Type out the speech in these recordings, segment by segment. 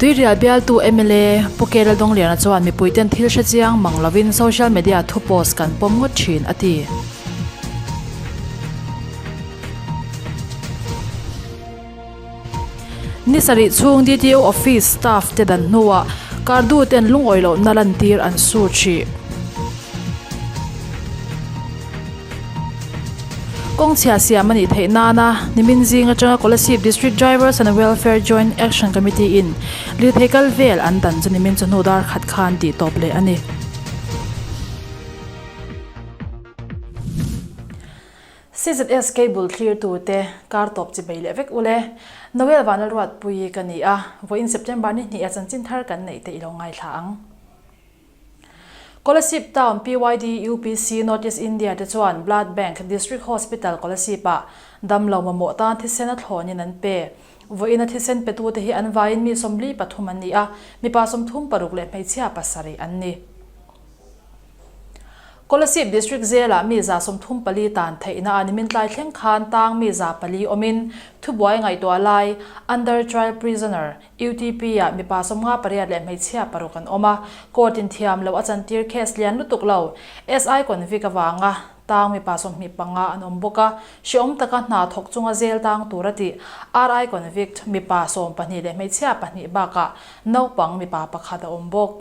Tuirial bialtu mla Pu Kela Dawngliana chuan mipuiten thil hre chiang mang lovin social media thu post kan pawm ngawt thin a ti. Ni sarih chhung DTO office staff te dan hnuah Kardu ten lungawi lohna lantir an su hrih. Kawng chhia siam a nih theih nana nimin zing atanga Kolasib District Drivers and Welfare Joint Action Committee in lirthei kal vel an dan chu nimin chawhnu dar khat khan tih tawp leh a ni. CZS cable thlirtute kar tawp chi bei leh vek ule. Noel Vanlalruatpuii ka ni a, vawiin September ni hnih a chanchin thar kan neih te i lo ngaithla ang. Kolasib Town PYD UPC North East India te chuan Blood Bank District Hospital Kolasib-ah damlo mamawh tan thisen a thlawnin an pe. Vawiina thisen petute hi an vaiin mi 43 an ni a, mipa 36 leh hmeichhia pasarih an ni. Kolasib District zelah mi 34 tan theihna a nimin tlai thleng khan tang mi 400 awmin thubuai ngaihtuah lai Under Trial Prisoner, UTP, ah mipa 58 leh hmeichhia paruk an awm a, court in thiam loh a chantir case lian lutuk lo SI convict avanga tang mipa 25 an awm bawk a, hreawm taka hna thawk chunga zel tang tur a tih RI convict mipa 12 leh hmeichhia pahnih bakah naupang mipa pakhat a awm bawk.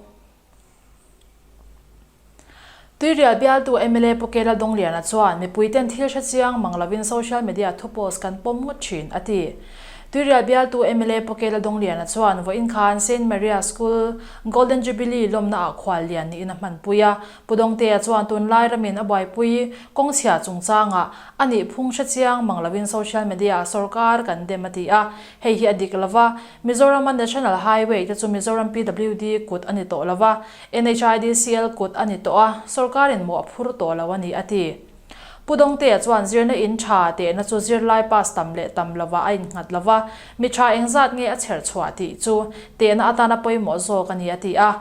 Tuirial bialtu mla Pu Kela Dawngliana chuan mipuiten thil hre chiang mang lovin social media thu post kan pawm ngawt thin, a ti. Tuirial bialtu mla Pu Kela Dawngliana chuan vawiin khan Saint Maria School Golden Jubilee lawmnaah khual lian niin a hmanpui a. Pu Dawngtea chuan tunlai ramin a buaipui kawngchhia chungchangah a nih phung hre chiang mang lovin social media-ah sorkar kan dem a ti a, hei hi a dik lova, Mizorama National Highway te chu Mizoram PWD kut a ni tawh lo va, NHIDCL kut a ni tawh a, sorkarin mawh a phur tawh lo a ni, a ti. Pu Dawngtea chuan zirna in tha tehna chu zirlai pass tam leh tam lovah a innghat lo va, mi tha engzat nge a chher chhuah tih chu tehna atana pawimawh zawk a ni, a ti a.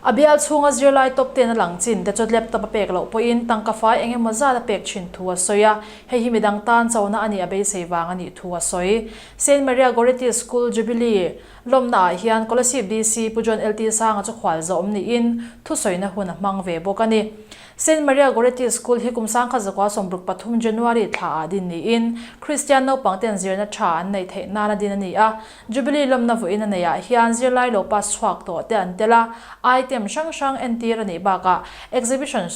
A bial chhunga zirlai top ten a lang chin te chu laptop a pek loh pawhin tangka fai eng emaw zat a pek thin thu a sawi a, hei hi midang tan chona a nih a beisei vang a nih thu a sawi. Saint Maria Goretti School Jubilee lawmna ah hian Kolasib DC Pu John LT Sanga chu khual zawm niin thusawina hun a hmang ve bawk a ni. Saint Maria Goretti School hi kum 1963 January thla ah din niin Kristian naupang ten zirna tha an neih theih nana din a ni a, Jubilee lawmna vawiin a neih ah hian zirlai lo pass chhuak tawh te an tel a, item hrang hrang entir a nih bakah exhibition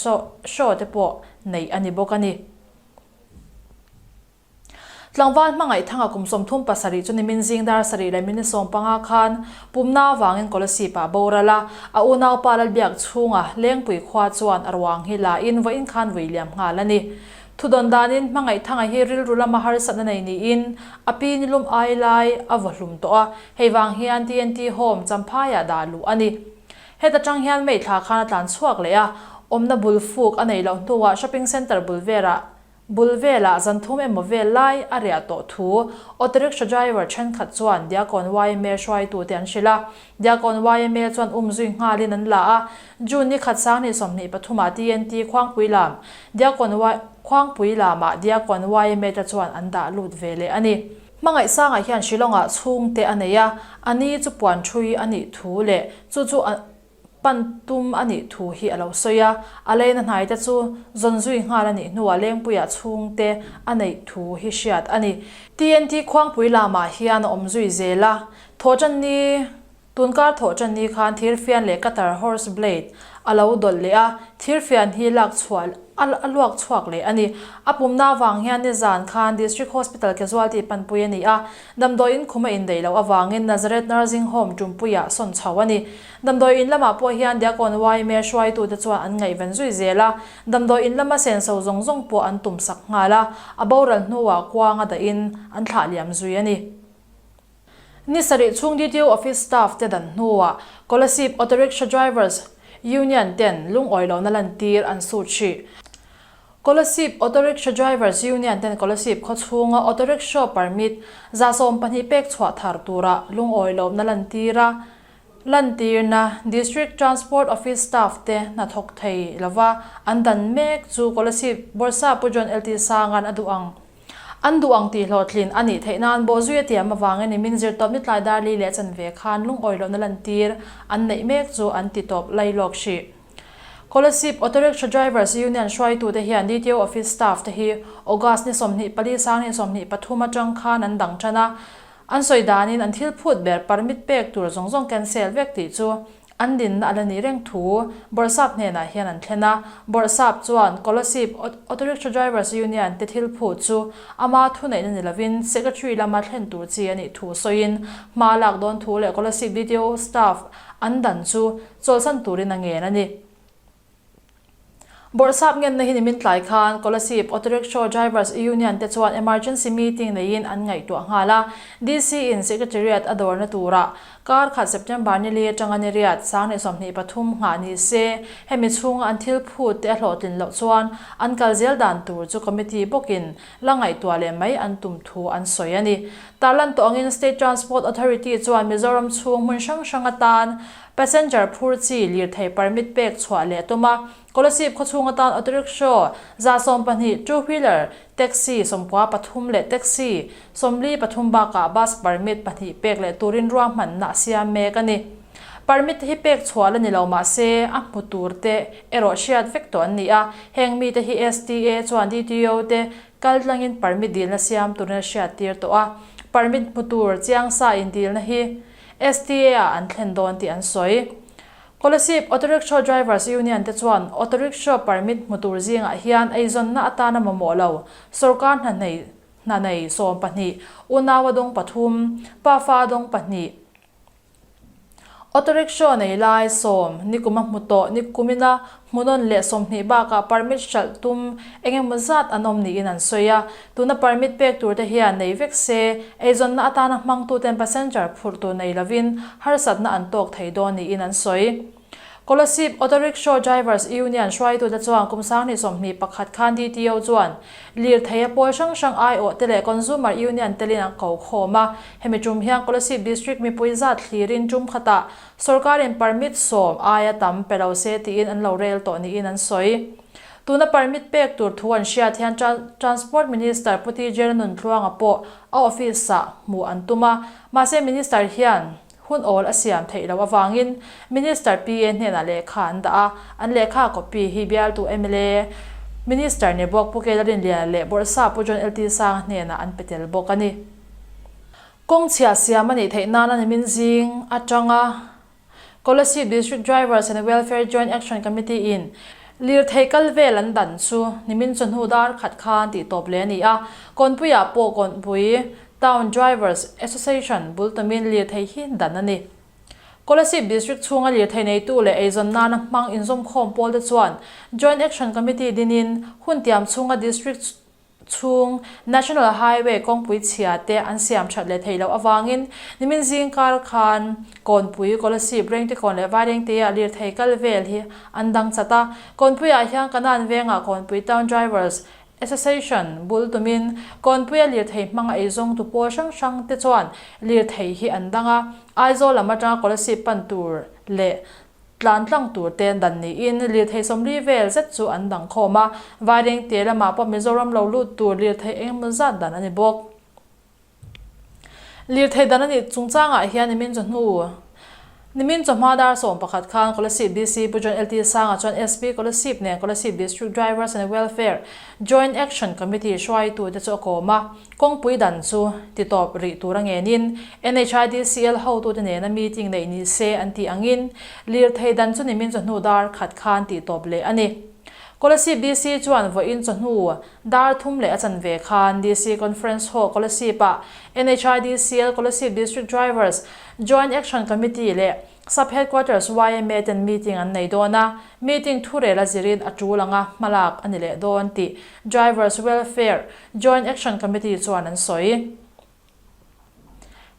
show te pawh neih a ni bawk a ni. Tlangval hmangaih thanga kum 37 chu nimin zing dar sarih leh minute 15 khan pumna avangin Kolasib ah boral a, a unaupa Lalbiak chhunga Lengpui khua chuan a ruang hi la in vawiin khan vui liam nghal a ni. Thudawn danin hmangaih thanga hi rilru lama harsatna nei niin a pi nilum ai lai a vaw hlum tawh a, hei vang hian TNT Home Champhaiah dah luh a ni. Heta tang hian May thla khan a tlan chhuak leh a, awmna bul fuk a neih loh hnuah shopping centre bul verah Bul velah zan thum emaw vel lai a riah tawh thu auto rickshaw driver thenkhat chuan Diakon yma hruaitute an hrilh a. Diakon yma chuan um zui nghalin an la a, June ni khat 2023 ah TNT Khuangpui lam Diakon Khuangpui lamah Diakon yma te chuan an dah lut ve leh a ni. Hmangaihsangah hian Shillong-ah chhungte a nei a, a ni chu puan thui a nih thu leh chu chu a Pan tum a nih thu hi a lo sawi a, a leina hnai te chu zawn zui nghal a nih hnuah Lengpuiah chhungte a neih thu hi hriat a ni. TNT Khuangpui lamah hian a awm zui zel a, Thawhtanni tunkar Thawhtanni khan thirfian leh cutter horse blade a lo dawlh leh a, thirfian hi lak chhuah A luak chhuak leh a ni. A pumna avang hian nizan khan District Hospital casualty panpui a ni a, damdawiin khum a indaih loh avangin Nazareth Nursing Home Tumpuiah sawn chho a ni. Damdawiin lamah pawh hian Diakon yma hruaitute chuan an ngaihven zui zel a, damdawiin lama senso zawng zawng pawh an tumsak nghal a, a boral hnuah kuang a dahin an thlah liam zui a ni. Ni sarih chhung DTO office staff te dan hnuah Kolasib Auto Rickshaw Drivers Union ten lungawi lohna lantir an sut hrih. Kolasib Auto Rickshaw Drivers Union ten Kolasib khaw chhunga Auto Rickshaw permit 12 pek chhuah thar tura lungawi lohna lantir a lantirna District Transport Office staff te hnathawk thei lova an dan mek chu Kolasib Bawrhsap Pu John LT Sanga'n a duh ang. An duh ang tih hlawhtlin a nih theih nan bawhzui a tiam avangin nimin zirtawp ni tlai dar li leh chanve khan lungawi lohna lantir an neih mek chu an ti tawp lailawk hrih. Kolasib Auto Rickshaw Drivers Union hruaitute hian DTO Office staff te hi August ni 24 sang ni 23 atang khan an dang tan a, an sawi danin an thil phut ber permit pek tur zawng zawng cancel vek tih chu an dinna a la nih reng thu Bawrhsap hnenah hian an thlen a. Bawrhsap chuan Kolasib Auto Rickshaw Drivers Union te thil phut chu ama thuneihna ni lovin Secretary lama thlen tur chi a nih thu sawiin hma lak dawn thu leh Kolasib DTO staff an dan chu chawlhsan turin a ngen a ni. Bawrhsap ngenna hi nimin tlai khan Kolasib Auto Rickshaw Drivers Union te chuan emergency meeting neiin an ngaihtuah nghal a. DC in Secretariat a dawrna turah kar khat September ni li atanga ni riat 2023 nghah ni se, hemi chhunga an thil phut te a hlawhtlin loh chuan an kal zel dan tur chu committee bawkin la ngaihtuah leh mai an tum thu an sawi a ni. Tarlan tawh angin State Transport Authority chuan Mizoram chhung hmun hrang hrang atan Passenger phur chi lirthei permit pek chhuah leh a tum a, Kolasib khawchhung atan auto rickshaw 120, two wheeler, taxi 93 leh taxi 43 bakah bus permit pahnih pek leh turin ruahmanna a siam mek a ni. Permit te hi pek chhuah la ni lo mah se a hmu tur te erawh hriat vek tawh an ni a, heng mite hi STA chuan DTO te kaltlangin permit dilna siam turin a hriattir tawh a, permit hmu tur chiangsa indilna hi STA-ah an thlen dawn tih an sawi. Kolasib Auto Rickshaw Drivers Union te chuan Auto Rickshaw permit hmu tur zingah hian eizawnna atana mamawh lo sawrkar hna nei hna nei 12, unau a dawng pathum, pafa a dawng pahnih, Auto Rickshaw nei lai sawm, nikum a hmu tawh, nikumina hmuhnawn leh 20 bakah permit hralh tum eng emaw zat an awm niin an sawi a. Tuna permit pek tur te hian nei vek se, eizawnna atana hmangtuten passenger phurh tur nei lovin harsatna an tawk thei dawn niin an sawi. Kolasib Auto Rickshaw Drivers Union hruaitute chuan kum 2021 khan DTO chuan lirthei a pawl hrang hrang aiawh te leh Consumer Union telin a ko khawm a. Hemi tum hian Kolasib District mipui zat thlirin tum khatah Sawrkarin permit sawm aia tam pe lo se tiin an lo rel tawh niin an sawi. Tuna permit pek tur thu an hriat hian Transport Minister Pu TJ Ranuntluanga pawh a office-ah hmuh an tum a, mahse Minister hian hun awl a siam theih loh avangin Minister PA hnenah lehkha an dah a, an lehkha copy hi bialtu mla Minister ni bawk Pu Kela Rinliana leh Bawrhsa Pu John LT Sanga hnenah an pe tel bawk a ni. Kawng chhia siam a nih theih nana nimin zing atanga Kolasib District Drivers and Welfare Joint Action Committee in lirthei kal vel an dan chu nimin chawhnu dar khat khan tih tawp leh a ni a, Kawnpuiah pawh Kawnpui Town Drivers Association bul tumin lirthei hi dan a ni. Kolasib District chhunga lirthei neitu leh eizawn nana hmang inzawmkhawm pawl te chuan Joint Action Committee dinin hun tiam chhunga District chhung National Highway kawngpui chhia te an siam that leh theih loh avangin nimin zing kar khan Kawnpui, Kolasib, Rengtekawn leh Vairengtea lirthei kal vel hi an dang chat a. Kawnpuiah hian Kanan vengah Kawnpui Town Drivers Association bul tumin Kawnpuia lirthei hmanga eizawngtu pawl hrang hrang te chuan lirthei hi an dang a, Aizawl lam atanga Kolasib pan tur leh Tlan tlang tur te dan niin lirthei 40 vel zet chu an dang khawm a, Vairengte lamah pawh Mizoram lo lut tur lirthei engemaw zat dan a ni bawk. Lirthei dan a nih chungchangah hian nimin chawhnu Nimin chawhma dar 11 khan Kolasib DC Pu John LT Sanga chuan SP Kolasib nen Kolasib District Drivers and Welfare Joint Action Committee hruaitute chu a kawm a. Kawngpui dan chu ti tawp rih tur a ngenin NHIDCL hotute nena meeting neih ni se an tih angin lirthei dan chu nimin chawhnu dar khat khan tih tawp leh a ni. Kolasib DC chuan vawiin chawhnu dar thum leh a chanve khan DC Conference Hall Kolasib-ah NHIDCL Kolasib District Drivers Joint Action Committee leh Sub Headquarters yma ten meeting an nei dawn a, meeting thurel a zirin a tul anga hmalak a ni leh dawn tih Drivers Welfare Joint Action Committee chuan an sawi.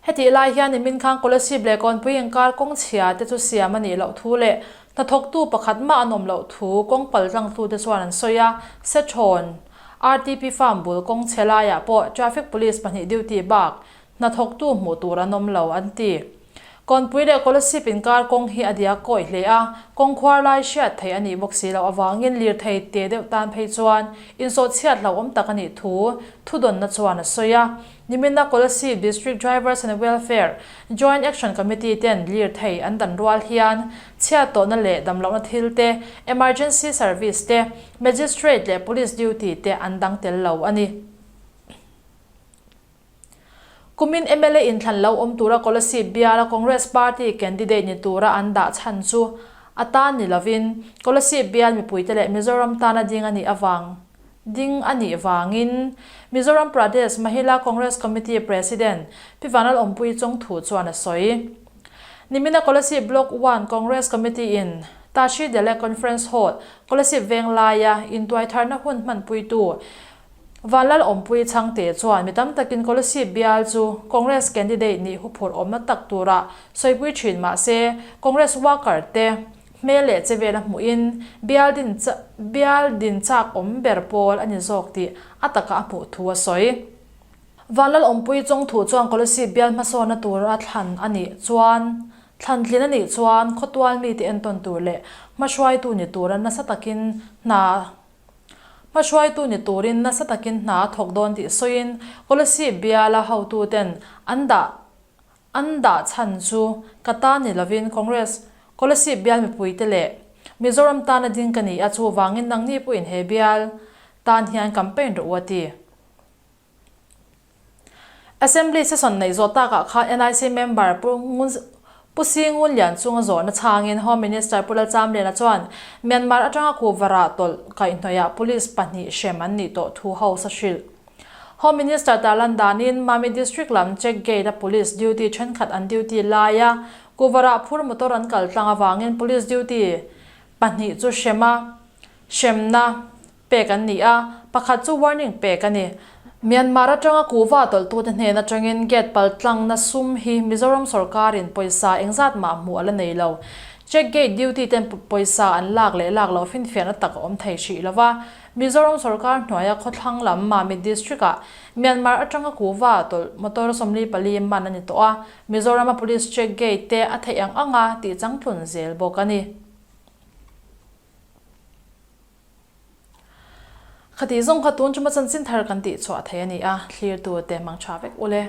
Hetih lai hian nimin khan Kolasib leh Kawnpui inkar kawng chhia te chu siam a nih loh thu leh hnathawktu pakhat mah an awm loh thu kawng pal tlangtute chuan an sawi a, Sethawn RTP Farm bul kawng chhe laiah pawh Traffic Police pahnih duty bak hnathawktu hmuh tur an awm lo an ti. Kawnpui leh Kolasib inkar kawng hi a diak kawi hle a, kawng khuar lai hriat theih a nih bawk si loh avangin lirthei te deuh tan phei chuan insawhchhiat hlauhawm tak a nih thu thudawnna chuan a sawi a. Nimina Kolasib District Drivers and Welfare Joint Action Committee ten lirthei an dan rual hian chhiat tawhna leh damlohna thil te, emergency service te, magistrate leh police duty te an dang tel lo a ni. Kumin mla inthlan lo awm tura Kolasib biala Congress Party candidate ni tura an dah chhan chu a tan ni lovin Kolasib bial mipuite leh Mizoram tana ding a nih avang ding a nih vangin Mizoram Pradesh Mahila Congress Committee President Pi Vanal Awmpui Chawngthu chuan a sawi. Nimina Kolasib Block One Congress Committee in Tashi Delek Conference Hall, Kolasib Venglaia intuaitharna hun hmanpuitu Vanlal Awmpui Chhangte chuan mi tam takin Kolasib bial chu Congress candidate nih huphurh awmna tak tura sawipui thin mah se Congress worker te hmel leh che vela hmuhin bial din bial din chak awm ber pawl a ni zawk tih a taka a hmuh thu a sawi. Vanlal Awmpui Chawngthu chuan Kolasib bial hmasawnna tura thlan a nih chuan thlan tlin a nih chuan khawtual mite entawn tur leh hmahruaitu ni tura nasa takin hna Hmahruaitu ni turin nasa takin hna a thawk dawn tih sawiin Kolasib biala hotuten an dah an dah chhan chu ka ta ni lovin Congress Kolasib bial mipuite leh Mizoram tana ding ka ni a, chuvangin nangni pawhin he bial tan hian campaign rawh u a ti. Assembly session neih zawh takah khan NIC member Pu Pu Singun Lian chunga zawhna chhangin Home Minister Pu Lalchamliana chuan Myanmar atanga kuhvarah tawlh kaihhnawihah police pahnih hrem an nih tawh thu House a hrilh. Home Minister tarlan danin Mami District lam check gate a police duty thenkhat an duty laia kuhvarah phur motor an kal tlang avangin police duty pahnih chu hrem a hremna pek an ni a, pakhat chu warning pek a ni. Myanmar atanga kuhva tawlhtute hnen atangin gate pal tlangna sum hi Mizoram sorkarin pawisa engzat mah hmuh a la nei lo. Check gate duty ten pawisa an lak leh lak loh finfiahna tak a awm thei hrih lo va, Mizoram sorkar hnuaia khawthlang lam Mamit district ah Myanmar atanga kuhva tawlh motor 44 man a ni tawh a, Mizorama police check gate te a theih ang anga tih changtlun zel bawk a ni. Khatih zawng kha tun chuma chanchin thar kan tih chhuah thei a ni a, thlirtu te hmang tha vek ule.